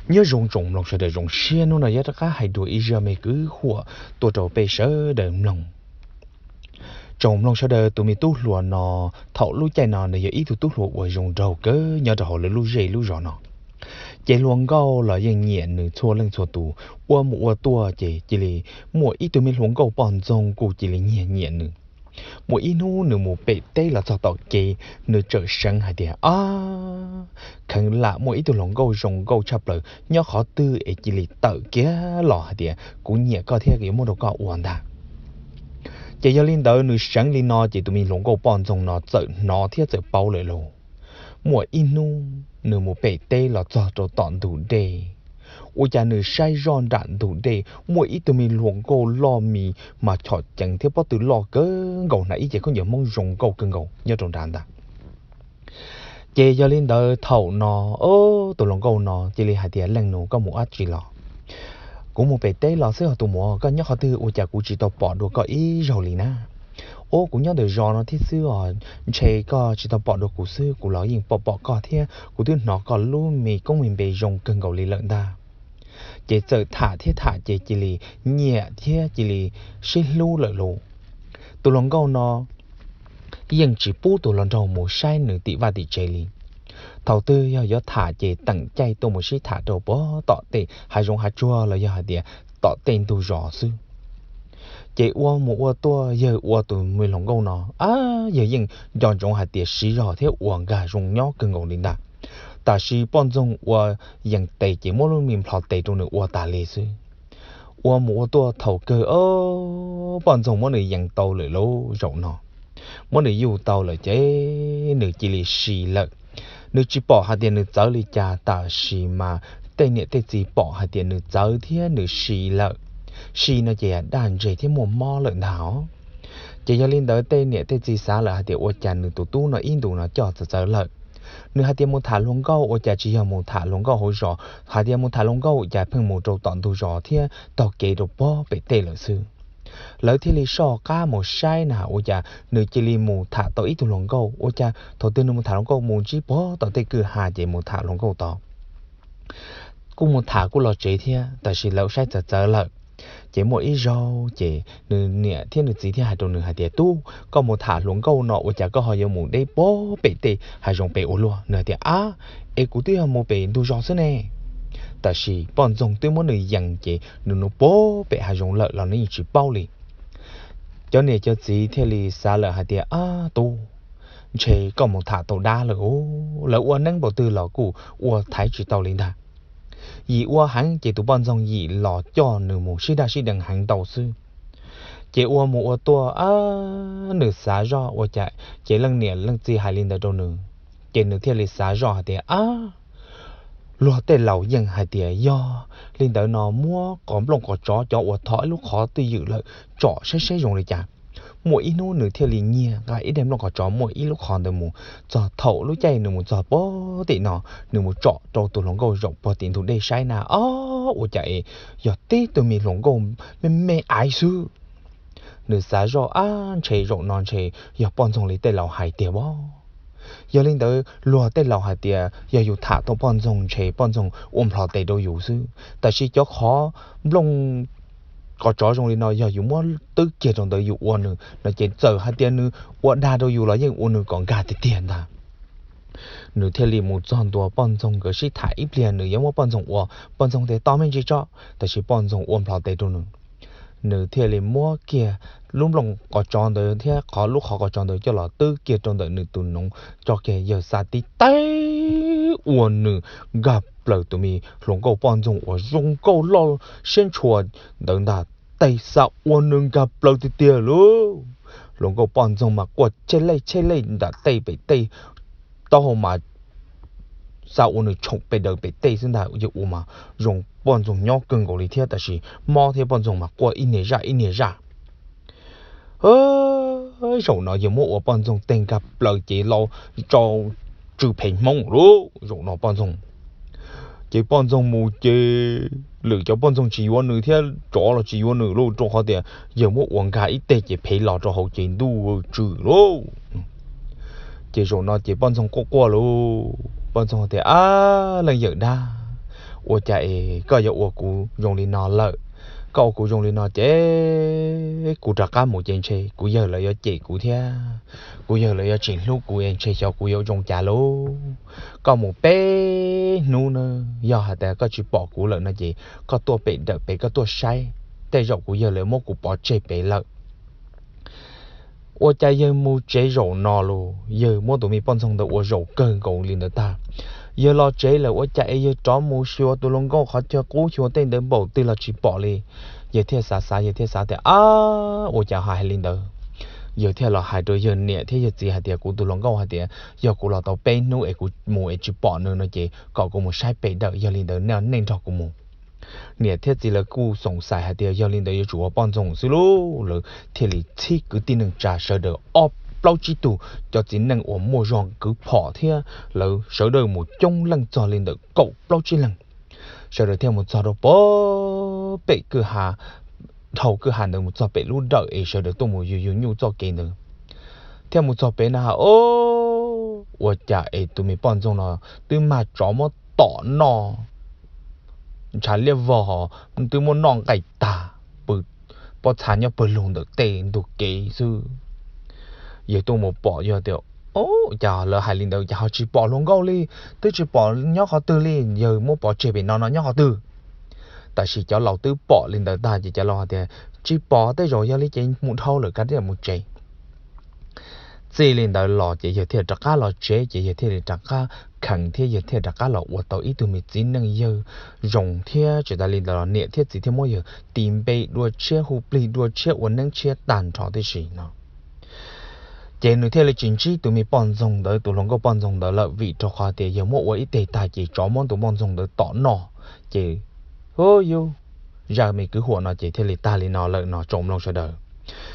Nyob zoo tsoom mloog sawv daws, zoo siab hnub no yuav rov qab hais dua ib zaj me kwv huam tuaj rau peb sawv daws mloog. Tsoom mloog sawv daws, tus me tub hluas no, thaum lub caij no nws yog ib tug tub hluas uas zoo nraug kawg nyob rau hauv lawv lub zej lub zos no. Ces hluas nkauj los yeej nyiam nws txhua leej txhua tus. Ua mus ua tuaj ces cia li muaj ib tug me hluas nkauj poj ntxoog kuj cia li nyiag nyiam nws. Muaj ib hnub nws mus pem teb los txog tom kev, nws txawm seev hais tias, Ab, kheev lam muaj ib tug hluas nkauj zoo nkauj tshaj plaws nyob qhov twg es cia li tawm kiag los hais tias, Kuv nyiam koj thiab yuav muab rau koj ua ntag. Ces yog li ntawd nws seev li no ces tus me hluas nkauj poj ntxoog no txawm hnov thiab txawm paub lawm lauj. Muaj ib hnub nws mus pem teb los txog rau tom ntug dej, ua cas nws saib zoj nram ntug dej muaj ib tug me hluas nkauj loj mis mas chom ceev thiab pob tw loj kawg nkaus, hnav ib ce khaub ncaws Hmoob zoo nkauj kawg nkaus nyob rau nrad ntag. Ces yog li ntawd thaum no, tus hluas nkauj no cia li hais tias, Leej nus, koj mus dab tsi los? Kuv mus pem teb los xwb os tus muam, koj nyob qhov twg ua cas kuv tsis tau pom dua koj ib zaug li na? Ua kuv nyob ntawm zos no thiab xwb os, ntshe koj tsis tau pom dua kuv xwb, kuv los yeej pom pom koj thiab kuv twb hnov koj lub me koob me npe zoo kawg nkaus li lawm ntag. Ces txawm tham thiab tham ces cia li nyiam thiab cia li sib hlub lawm lauj. Tus hluas nkauj no yeej tsis pub tus hluas nraug mus saib nws tim vaj tim tsev li. Thaum twg yog yuav tham ces teem caij tuaj mus sib tham rau puag tom tej hav zoov hav tsuag los yog hais tias tom tej ntug zos xwb. Ces ua mus ua tuaj yawg ua tus me hluas nkauj no, ab, yawg yeej nco ntsoov hais tias siv zog thiab ua nkag zoo nyob kawg nkaus li ntag. Tab sis poj ntxoog ua yees tes ces muab lub me nplho tes rau nws ua tas li xwb. Ua mus ua tuaj thaum kawg, poj ntxoog muab nws yees tau lawm lauj zaum no. Muab nws yuj tau lawm ces nws cia li si lawm. Nws tsis pom hais tias nws txawv li cas, tab sis mas tej niam tej txiv pom hais tias nws txawv thiab nws si lawm. Si no ces daj ntseg thiab muaj mob lawm ntag os. Ces yog li ntawd tej niam tej txiv xav lawm hais tias ua cas nws tus tub no ib ntus no coj txawv txawv lawm. Nws hais tias mus tham hluas nkauj, ua cas tsis yog mus tham hluas nkauj hauv zos, hais tias mus tham hluas nkauj ua cas pheej mus rau tom ntug zos thiab taug kev rau puag pem tej lawm xwb. Lawv thiaj li soj qab mus saib na, ua cas nws cia li mus tham tau ib tug hluas nkauj, ua cas thaum twg nws mus tham hluas nkauj mus ntsib puag tom tej kwj ha ces mus tham hluas nkauj tod. Kuj mus tham kuj los tsev thiab, tab sis lawv saib txawv txawv lawm. Ces muaj ib zaug ces nws niam thiab nws txiv thiaj hais rau nws hais tias, Tub, koj mus tham hluas nkauj no ua cas koj ho yuav mus deb puag pem tej hav zoov pem ua luaj? Nws hais tias, Ab, es kuv twb yog mus pem ntug zos xwb ne. Tab sis poj ntxoog twb muab nws yees ces nws mus puag pem hav zoov lawm los nws yeej tsis paub li. Cov niam cov txiv thiaj li xav lawm hais tias, Ab tub, ntshe koj mus tham tau dab lawm os, lawv ua neeb npaum twg los kuj ua thaiv tsis tau li ntag. Yim ua heev ces tus poj ntxoog yim los coj nws mus sib daj sib deev heev ntau xwb. Ces ua mus ua tuaj, nws xav zoj ua cas ces leej niam leej txiv hais li ntawd rau nws, ces nws thiaj li xav zoj hais tias, Ab, luag tej laus yeej hais tias yog li ntawd no muab qos nplooj qos tsov cov uas thov ib lub qhov twj ywm lawm tsom saib seb zoo li cas. Muaj ib hnub nws thiaj li nyiag nqa ib daim nplooj qos tsov muaj ib lub qhov ntawd mus, txog thaum lub caij nws mus txog puag tim no, nws mus tsom rau tus hluas nkauj zaum puag tim ntug dej saib na, ob, ua cas es yog tib tug me hluas nkauj me me aiv xwb. Nws xav zoj, Ab, ntshe zaum no ntshe yog poj ntxoog li tej laus hais tiag as. Yog li ntawd luag tej laus hais tias yog yus tham tau poj ntxoog ntshe poj ntxoog ua nplho tes rau yus xwb, tab sis cov qhov nplooj qos tsov zoo li no yog yus muab twb kiag rau ntawd yus ua nws no ces txawm hais tias nws ua dag rau yus los yeej ua nws kom nkag tiag tiag ntag. Nws thiaj li mus txog ntua poj ntxoog nkawd sib tham ib pliag, nws yuav muab poj ntxoog ua, poj ntxoog tias, Tos me ntsis tso. Tab sis poj ntxoog ua nplho tes rau nws. Nws thiaj li muab kiag lub nplooj qos tsov ntawd thiab qhov lub qhov qos tsov ntawd coj los twb kiag rau ntawm nws tus noov, tso kiag yawg xa tib teg ua nws nkag plaws tus me hluas nkauj poj ntxoog uas zoo nkauj loj siab ntshua ntawd ntag. Teg xa ua nws nkag plaws tiag tiag lauj. Hluas nkauj poj ntxoog mas quaj chej lej chej lej nram tej pem tej, taub hau mas xa ua nws tshoom pes daws pem tej xwb ntag. Yawg ua mas zoo poj ntxoog nyob kawg nkaus li thiab, tab sis mob thiab poj ntxoog mas quaj ib niag zaj ib niag zaj. Zaum no yawg muab ua poj ntxoog teg nkag plaws ces los tso tsw phem hmoob lauj. Zaum no poj ntxoog, ces poj ntxoog mus ces lwm cov poj ntxoog tsis yuav nws thiab tsov los tsis yuav nws lauj, rau qhov tias yawg muab ua nkag ib teg ces phem los rau hauv ces ntuj tsw lauj. Ces zaum no ces poj ntxoog quaj quaj lauj, poj ntxoog tias, Ab, leej yawm dab, Ua cas es koj yuav ua kuv zoo li no lawm? Koj ua kuv zoo li no ces kuv rov qab mus ces ntshe kuv yawg lawv yuav cem kuv thiab, kuv yawg lawv yuav tsis hlub kuv es ntshe xyov kuv yuav zoo cas lauj. Koj mus peb hnub na, yog hais tias koj tsis pom kuv lawm no ces koj tuaj pem dawm pem koj tuaj saib, tej zaum kuv yawg lawv muab kuv pov tseg pem lawm. Ua cas yawg mus tsev zaum no los yawg muab tus me poj ntxoog ntawd ua zaum kawg nkaus li ntawd tag. Yawg los tsev lawm ua cas es yawg rov mus xyuas tus hluas nkauj qhov chaw qub, xyuas tej ntawd npaum twg los tsis pom li. Yawg thiaj xav xav, yawg thiaj xav tias, ab, ua cas ho hais li ntawd? Yawg thiaj los hais rau yawg niam thiab yawg txiv hais tias, kuv tus hluas nkauj hais tias yog kuv los tau peb hnub es kuv mus es tsis pom nws no ces kom kuv mus saib pem dawm, yog li ntawd nej nrog kuv mus. Niam thiab txiv lawv kuj xoom xais hais tias yog li ntawd yuav tsum ua poj ntxoog xwb lauj. Lawv thiaj li txhib kwv tij neej tsa sawv daws ob plaub tsib tug, cov txiv neej uas muaj zog kwv phom thiab lawv sawv daws mus coob leej txog li ntawm kaum plaub tsib leeg. Sawv daws thiaj mus txog rau pem kwj ha, dhau kwj ha ntawd mus txog pem lub dawm es sawv daws tuaj mus yug yug nyuj txoj kev ntawd. Thiaj mus txog pem na has, o, ua cas es tus me poj ntxoog no twb mag tsov muab tom noj ntshav liab vog, twb muab noj nqaij tag, pw pob txha nyob pawg lug ntawm tej ntug kev xwb. Yawg tuaj mus pom yog tias, o, cas lawv hais li ntawd cas ho tsis pom hluas nkauj li, twb tsis pom nyob qhov twg li, yawg muab pov tseg pem no no nyob qhov twg? Tab sis cov laus twb pom li ntawd tag ces cov laus hais tias, tsis pom, tej zaum yog li ces mus dhau lawm, kav liam mus tsev. Txij li ntawd los ces yawg thiaj rov qab los tsev, ces yawg thiaj li rov qab kheev thiab yawg thiaj rov qab los ua tau ib tug me txiv neej yawg zoo thiab. Tsis tas li ntawd los niam thiab txiv thiaj muab yawg tis npe dua tshiab, hu plig dua tshiab, ua neeb tshiab tag nrho tib si no. Ces nws thiaj li tsis ntsib tus me poj ntxoog ntawd, tus hluas nkauj poj ntxoog ntawd lawm, vim rau qhov tias yawg muab ua ib teg tag ces tsov muab tus poj ntxoog ntawd tom noj. Ces, hu yus, zaj me kwv huam no ces thiaj li tag li no lawm no tsoom mloog sawv daws.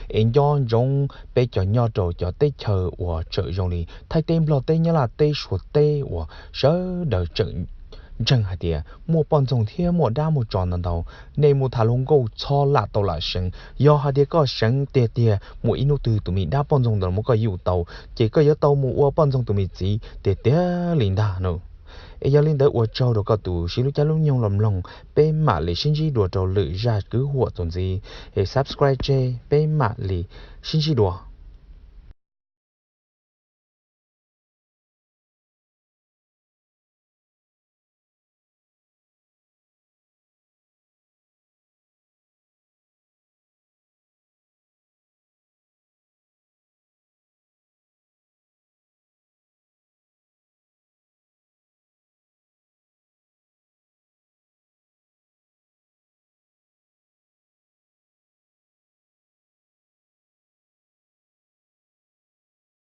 Es nco ntsoov peb cov nyob rau cov teb chaws uas tseem zoo li Thaib teb, Nplog teb, Nyab Laj teb, Suav teb uas sawv daws tseem ntseeg hais tias muaj poj ntxoog thiab muaj dab muaj tsov ntau ntau, nej mus tham hluas nkauj txhob lam tau lam seev. Yog hais tias koj seev tiag tiag, muaj ib hnub twg tus me dab poj ntxoog ntawd muab koj yuj tau, ces koj yuav tau mus ua poj ntxoog tus me txiv tiag tiag li ntag no. Es yog li ntawd ua tsaug rau koj tus sib hlub cav lub nyoog los mloog, peb mam li sib ntsib dua rau lwm zaj kwv huam txuas ntxiv. Es subscribe tseg, peb mam li sib ntsib dua.